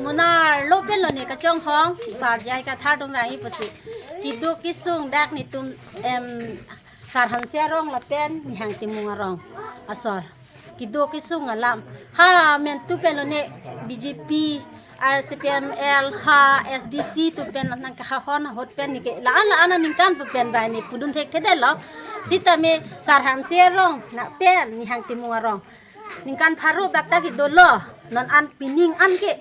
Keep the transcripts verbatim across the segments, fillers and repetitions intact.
Monarlo pen lo ne kachonghong, Sar J I Kathar atum rang-i pusi. Keduk kesung dak netum, em, Sar Hanse arong lapen Nihang Timung arong asor. Keduk kesung alam. Ha, mentu pen lo ne B J P, ah, C P M L, ha, S D C atum pen nangkahahon ahut pen neke. La-an la-an aningkan pu pen bai ne pudun thekthedetlo. Sitame Sar Hanse arong lapen Nihang Timung arong ningkan pharo bak ta kedolo, non an pining an ke.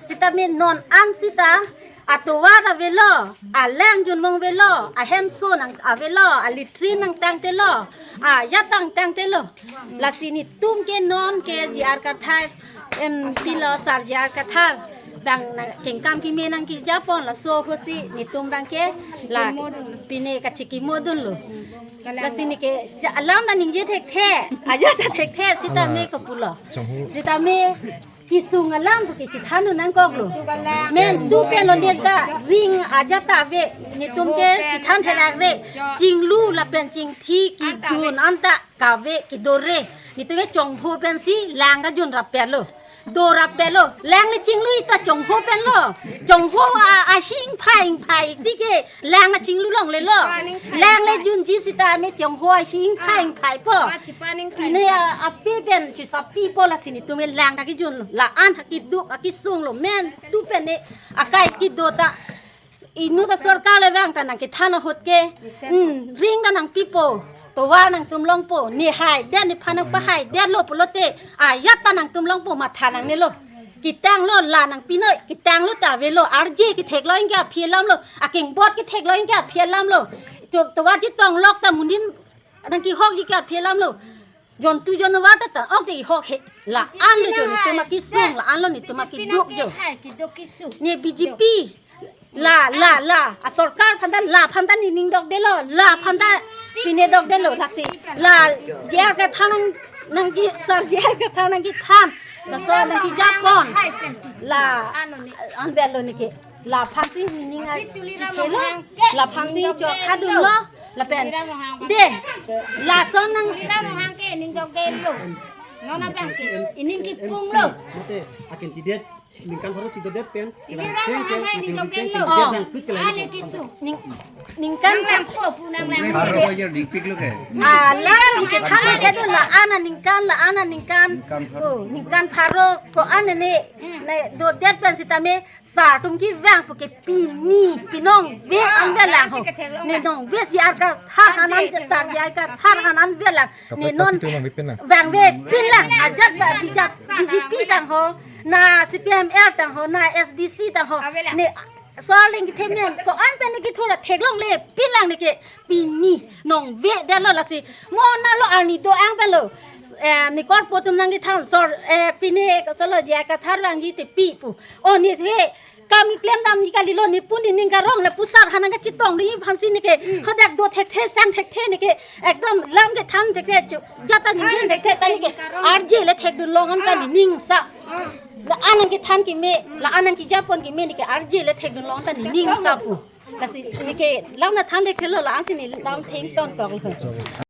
Sitame non an sita atovar avelo, alang junmong avelo, ahemso nang avelo, alitri nangtangtelo, ajat nangtangtelo. Lasi netum ke non ke J R Kathar, em, pilo Sar J R Kathar abang nangkengkam keme nangkejapon, laso ahutsi netum abang ke la pine kachikimodunlo. Lasi neke ja alam ta ningje thekthe, ajat ta thekthe, sitame, ala, kapulo. Chonghu. Sitame kesung alam pu ke chethannun nangkoklo. Mentu pen lo ne ta ring ajat ta ave, netum ke chethan therakre, chinglu lapen chingthi kejun anta kave kedore. Netum ke chonghu pensi lang kajun rappetlo. Do rappetlo, lang le chinglu ta chonghu pen lo. Chonghu a, ahingphai ingphai ti ke lang le chinglu longlelo. Lang le junji sitame chonghu ahingphai ingphai po. Ine a, api pen chisapi po, lasi netum ke lang ta kejunlo. La-an keduk akesunglo, mentu pen ne akai kedo ta inut asorkar le vang ta nangkethan ahut ke, hmm, ring ta nangpipo, tovar nangtum longpo, ne haidet, nephan nangpahaidetlo pulote, ajat ta nangtum longpo, matha nangnelo. Ketanglo, la nangpinoi, ketanglo ta avelo, arje ketheklo anke aphi alamlo, akengbot ketheklo anke aphi alamlo. To-, tovar chetonglok ta monit nangkehokji ke aphi alamlo. Jontu jonwar ta ta ok de hok he. La-an lo jo netum akesung, la-an lo netum akeduk jo. Ne B J P. La, la, la. Asorkar aphan ta, la aphan ta nening dokdetlo. La aphan ta pine dokdetlo. Lasi la J R Kathar nang, nangke, Sar J R Kathar nangkethan, laso nangkejapon. La-an avelo neke. Laphan si nening a, chikelo, laphan si chothadunlo, lapen. De, lason nang. Tuliram Ronghang ke ining dokdetlo. Non abang ke ining kipunglo. Mate, akandidet, ningkan pharo si dodet pen, Tuliram Ronghang ke ining dokdetlo. Nang kut kelang. Ale kesung. Ning, ningkan. Nang lampo pu nang lampo. Pharo ko jer dikpiklo ke. Ah, la, neke thang ke do la-an aningkan, la-an aningkan. Ningkan pharo. Oh, ningkan pharo ko-an ne, ne dodet pen sitame Sar atum kevang pu ke pini, pinongve an velang ho. Ne nongve J R Kathar aphan an, Sar J R Kathar aphan an velang. Ne non vangvepinlang. Ajat ba B J P tang ho, na C P M L tang ho, na S D C tang ho. Ne sor ling kethe men ko-an pen ne kethur theklonglepinlang neke. Pini nongvedetlo lasi. Monarlo arni do-ang pen lo. Eh, ne korpo atum nangkethan sor, eh, pine kosonlo J I Kathar vangji te pi pu. Oh, ne he kam keklem damji kalilo, ne pu nening karong lapu sar aphan nangkachetongdunji aphansi neke. Hmm. Hadak do thekthe, sang thekthe neke. Ekdom lam kethan thekthe, chu, jat ta ningje thekthe ta neke. Arje le thekdun long anta nening sa. La-an nangkethan keme, la-an nangkejapon keme neke arje le thekdun long anta nening sa pu. Lasi neke lam nangthan thekthelo, la-ansi ne lam thengton toklo.